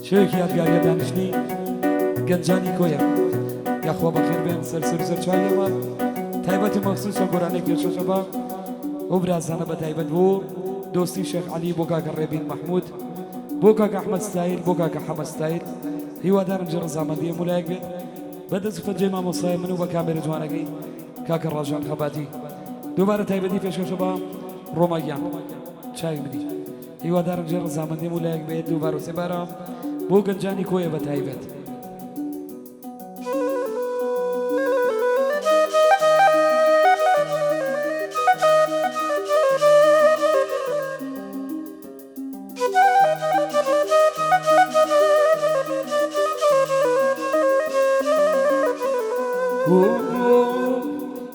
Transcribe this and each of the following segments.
شەوێکی یادگاریە دانیشتنی گەنجانی کۆیە. یاخوا بەخێر بێن سەر سەر سەر چاوی ئێمە. تایبەت و مەخسوسە گۆرانێک پێشکەشە بە ئەو برازانە بە تایبەت بۆ دۆستی شێخ عەلی بۆ کاکە ڕێبین مەحمود بۆ کاکە ئەحمەد ستایل بۆ کاکە حەمە ستایل. هیوادارم جێ ڕەزامەندی هەموو لایەک بێت. بە دەست و پەنجەی مامۆستای من و بە کامێرە جوانەکەی کاکە ڕاژان خەباتی. دووبارە تایبەتی پێشکەشە بە ڕۆما گیان چاوی منی. هیوادارم جێ ڕەزامەندی هەموو لایەک بێت. دووبارە و سێبارە بۆ گەنجانی کۆیە بە تایبەت.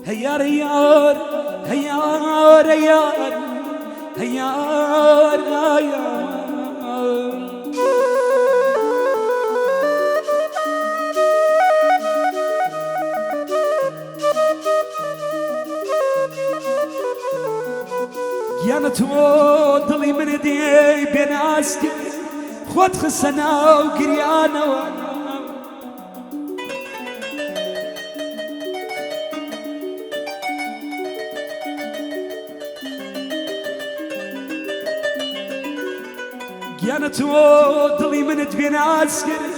هەیار هەیار هەیار هەیار هەیار هەیار. گیانە تۆ دڵی منت دێی بێناز کرد، خۆت خستە ناو گریانەوە. گیانە تۆ دڵی منت بێناز کرد،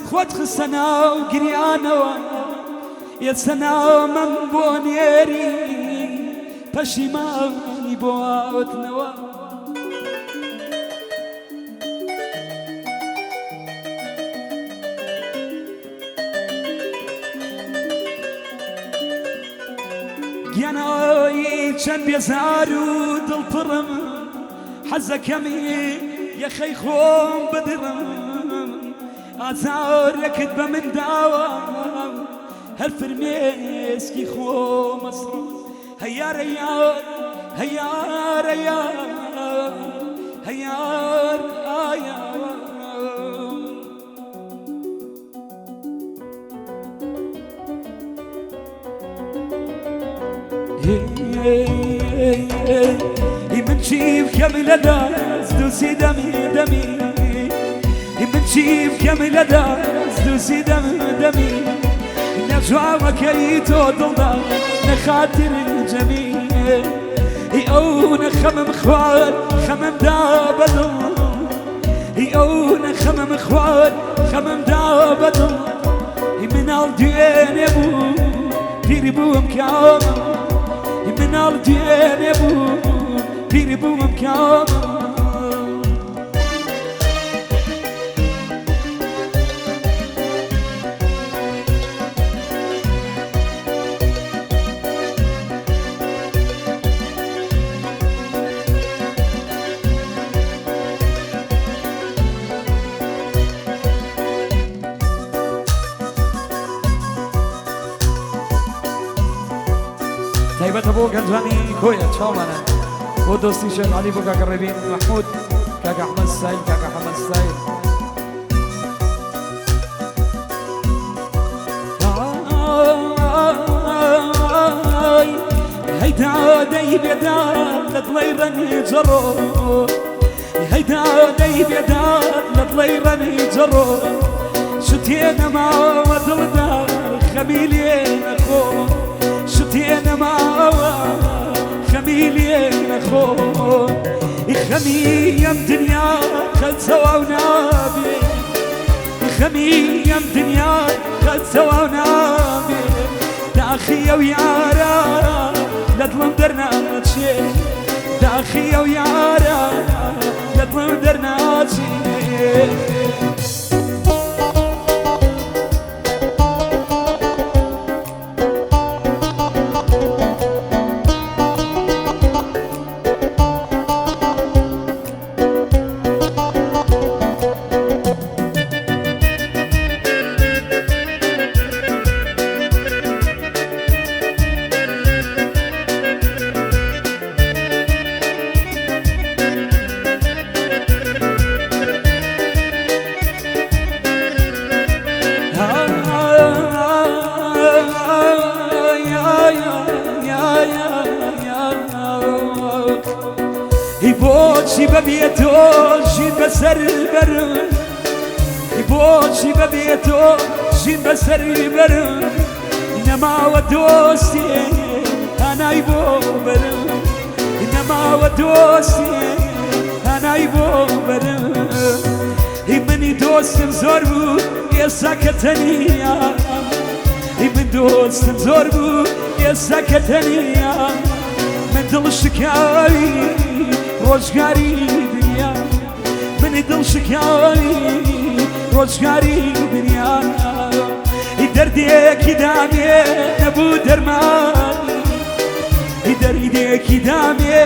خۆت خستە ناو گریانەوە. ئێستا نامەم بۆ نێری پەشیمانی بۆ هاتنەوە. گیانایی چەند بێزار و دڵپڕم، حەزەکەمی یەخەی خۆم بدڕم. ئازارێکت بە من داوە هەر فرمێسکی خۆم ئەسڕم. هەیار هەیار هەیار هەیار هەیار ئایا. من چی بکەم لە دەست دووسی دەمی دەمی، من چی بکەم لە دەست دووسی دەم دەمی، نە جوابەکەی تۆ دڵدا نە خاتر جەمی. ئەو نە خەمم خوارد خەمم دا بەدڵ، ئەو نە خەمم خوارد خەمم دا بەدڵ. مناڵ دوێنێ بوو پیری بووم کامم، مناڵ دوێنێ بوو پیری بووم کامم. تایبەتە بۆ گەنجانی کۆیە چاومانە بۆ دۆستی شێخ عەلی بۆ کاکە ڕێبین مەحمود کاکە ئەحمەد سایل کاکە حەمەد سایل. هەی دادەی بێداد لە دڵی ڕەنی جەڕۆ، هەی دادەی بێداد لە دڵی ڕەنی جەڕۆ، شتێ نەماوە دڵدا خەمی لێ نەخۆ، شتێ نەماوە خەمی لێ نەخۆ. خەمی ئەم دنیا قەت تەواو نابێ، خەمی ئەم دنیا قەت تەواو نابێ. داخی ئەو یارە لە دڵم دەرناچێ، داخی ئەو یارە لە دڵم دەرناچێ. بۆچی بەبێ تۆ ژین بەسەر بەرم، بۆچی بەبێ تۆ ژین بەسەری بەرم نەماوە دۆستێ هانای بۆ بەرم نەماوە دۆستێ هانای بۆ بەرم هی منی دۆستم زۆر بوو ئێستا کە تەنیا هی من دۆستم زۆر بوو ئێستا کە تەنیا من دڵ شکاوی ڕۆژگاری دنیا منی دڵ شکاوی ڕۆژگاری دنیا دەردێکی دامێ نەبوو دەرمانی دەردێکی دامێ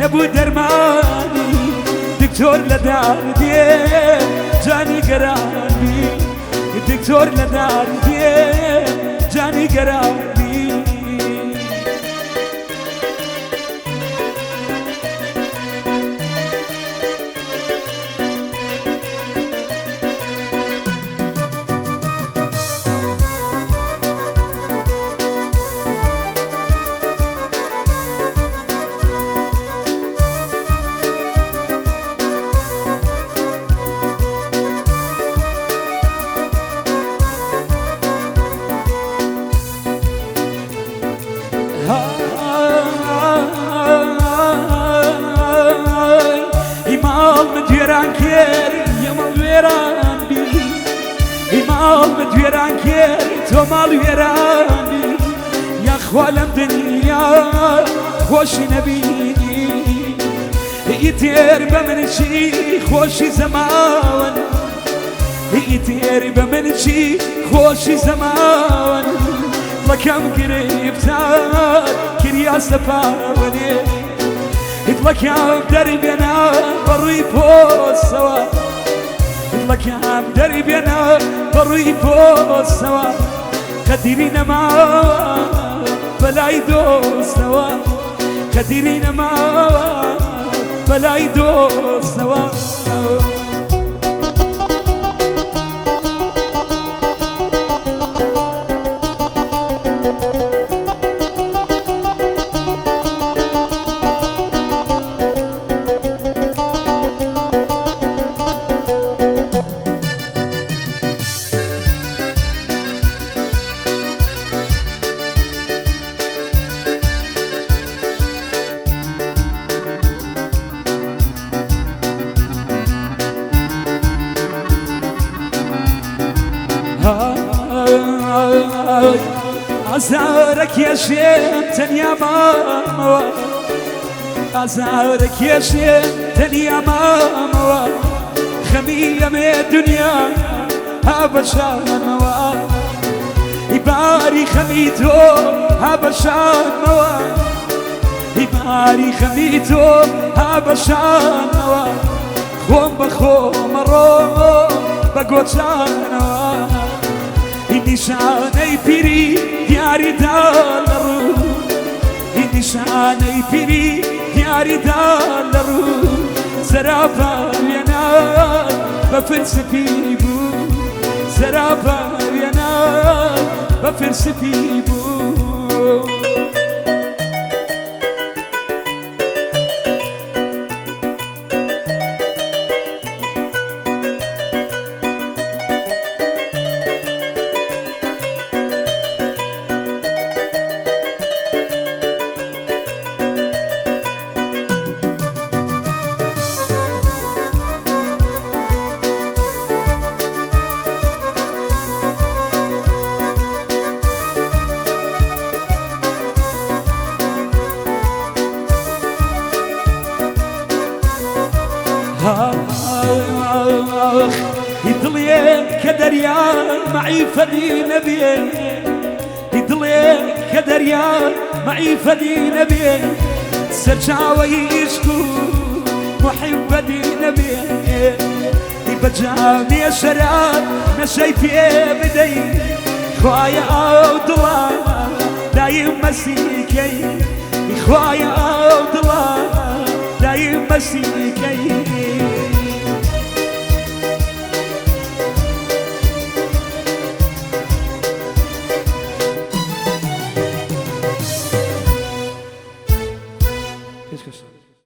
نەبوو دەرمانی دکتۆر لە دار دێ جانی گەرانی دکتۆر لە دار دێ جانی گەرانی. ئی ماڵ من وێران کرد یە ماڵ وێران بی ئی ماڵ من وێران کرد تۆ ماڵ وێران بی یاخوا لەم دنیا خۆشی نەبینی ئیتر بە من چی خۆشی زەماوەن ئیتر بە من چی خۆشی زەماوەن دڵەکەم گرفتار کریا سەپاوەنێ دڵەکەم دەربێنە بەڕووی پۆسەوە دڵەکەم دەربێنە بەڕووی پۆسەوە قەدیری نەماوە بەلای دۆستەوە قەدیری نەماوە بەلای دۆستەوە. ئازارە کێشێم تەنیا مامەوە ئازارە کێشێم تەنیا مامەوە خەمی ئەمێ دنیا ها بەشانمەوە باری خەمی تۆ ها بەشانمەوە باری خەمی تۆ ها بەشانمەوە خۆم بە خۆمەڕۆ بە گۆچانەوە نیشانەی پیری دیاریدا لە ڕوو نیشانەی پیری دیاریدا لە ڕوو سەراپا وێنا بە فرسپی بوو سەراپا وێنا بە فرسپی بوو. دڵێ کە دەریا مەعیفەدی نەبێ دڵێ کە دەریا مەعیفەدی نەبێ سەرچاوەی عشق و محیبەدی نەبێ بە جامی شەراب نەشەی پێ بدەی خوایە ئەو دڵە دایم مەسیکەی خوایە ئەو دڵە دایم مەسیکەی.